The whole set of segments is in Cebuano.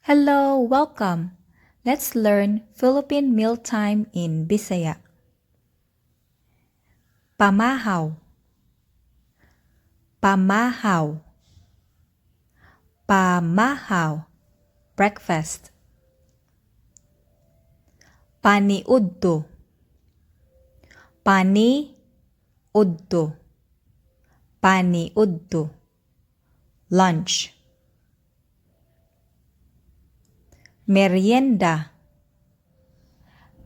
Hello, welcome. Let's learn Philippine mealtime in Bisaya. Pamahaw. Pamahaw. Pamahaw. Breakfast. Paniudto. Pani udto. Paniudto. Lunch. Merienda.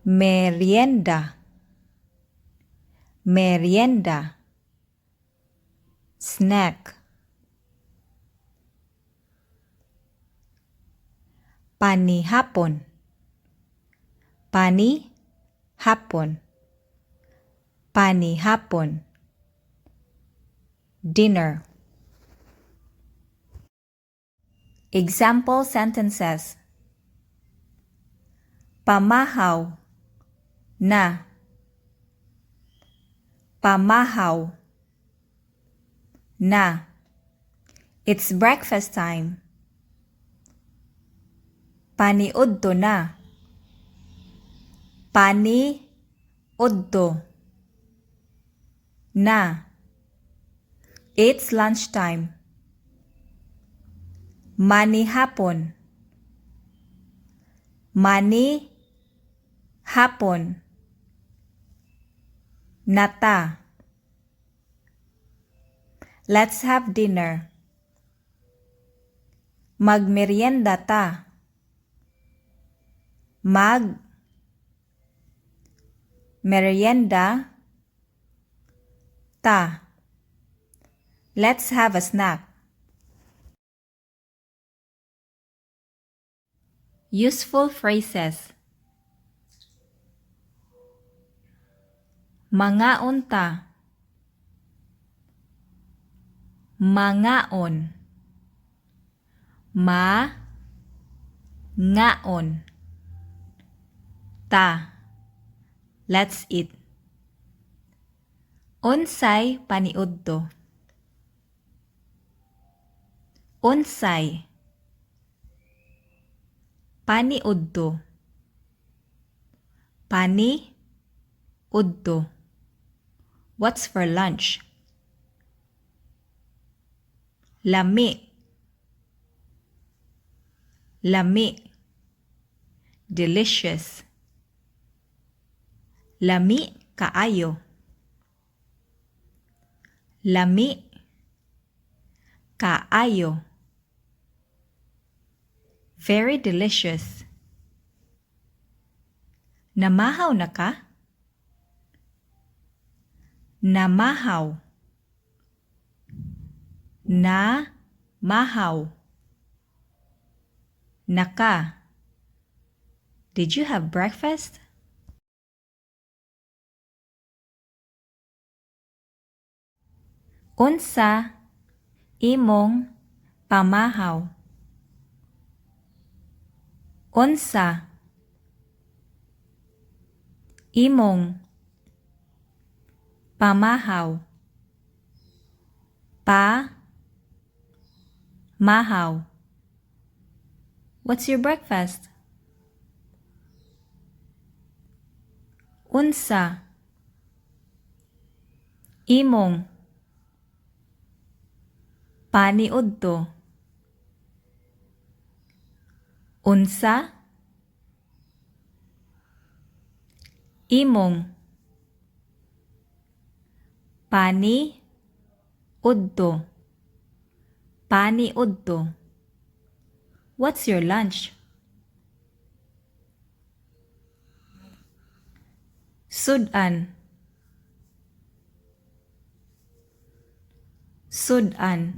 Merienda. Merienda. Snack. Panihapon. Pani hapon. Panihapon. Dinner. Example sentences. Pamahaw na. Pamahaw na. It's breakfast time. Paniudto na. Pani udto na. It's lunchtime. Manihapon. Mani hapon. Nata. Let's have dinner. Magmerienda ta. Mag merienda ta. Let's have a snack. Useful phrases. Mangaon ta. Mangaon. Ma ngaon. Ta. Let's eat. Unsay paniudto? Unsay paniudto? Pani udto. What's for lunch? Lami. Lami. Delicious. Lami kaayo. Lami kaayo. Very delicious. Namahaw na ka? Namahaw. Na mahaw. Naka. Did you have breakfast? Unsa imong pamahaw? Unsa imong pamahaw? Pa mahaw. What's your breakfast? Unsa imong paniudto? Unsa imong pani udto? Paniudto. What's your lunch? Sudan. Sudan.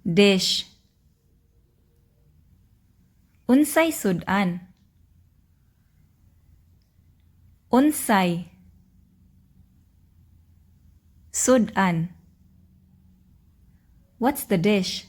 Dish. Unsay sudan? Unsay sudan? What's the dish?